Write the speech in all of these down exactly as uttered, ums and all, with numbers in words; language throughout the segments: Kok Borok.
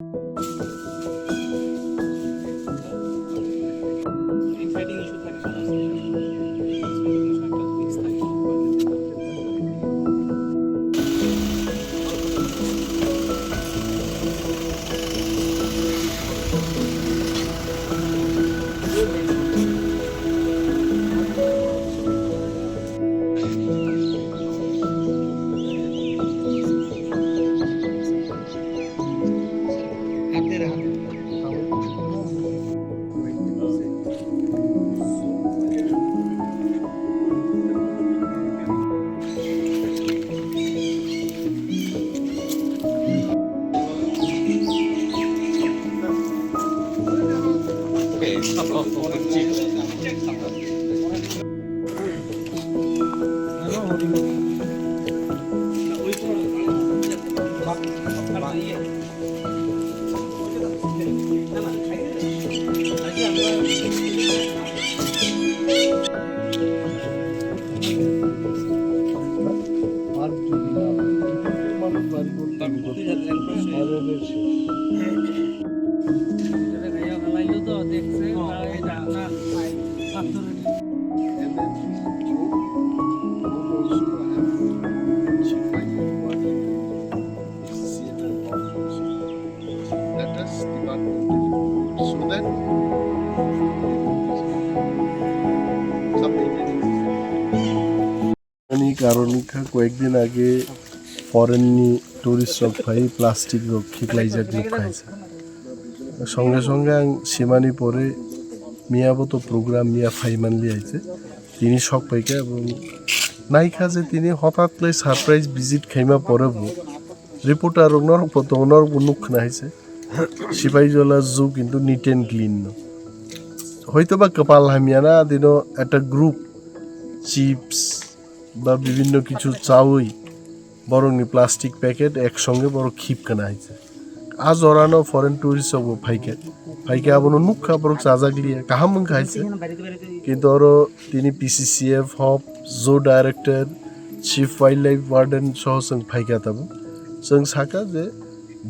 Ani karon wngkha, koyekdin age foreign ni tourist rok phai plastic rok khiklaijak nukha hai se. Songe songe ang simani pore miya bo to program miya phai manli hai se. Tini sok paikha, ebong naikha je tini hotat khlai surprise visit khaima pore bo reporter rok norok bo tongo, norok bo nukkhna hai se. Sipaijala zoo kintu neat and clean no. Hoito ba kwpal hamya na dino ekta group chips ba bibinno kichu chawi borokni plastic packet ek songe borok khip kana hai se. A jorano foreign tourist rok bo phaikha. Phaikhe abono nukha borok chajak liya. Kaham wngkha hai se. Kintu oro tini P C C F hop, zoo director, chief wildlife warden soho chwng phaikha tabuk. Chwng sakha je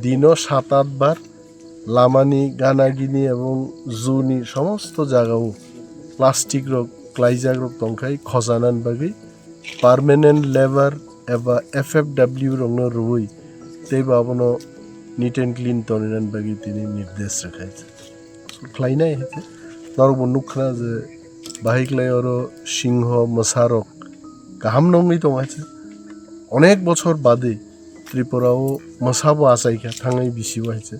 dino sat at bar lamani, ganagini ebong zoo ni somosto jagao plastic rok klaijak rok tongkhai khojanani bagwi. Permanent labour eba F F W rokno rwui teibo abono neat and clean tonina bagwi tini nirdesh rwkha hai se. Khlainai hai se. Norokbo nukha je bahai khlai oro singho, mwsarok kaham nongwi tongo hai se. Onek bochor bade Tripura o mwsabo achaikha thangnai bisi o hai se.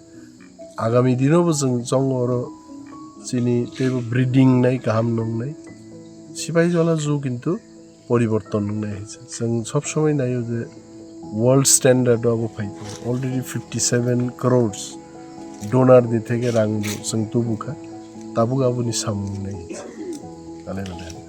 Agami dino bo chwng chongo oro chini teibo breeding nai kaham nongnai. Sipaijala zoo kintu poriborton wngnai hai se. Chwng sob somoi naio je world standard o abo phai tongo. Already fifty seven crores donor ni theke rang bo chwng tubukha. Tabuk aboni samung wngnai hai se. Belai belai.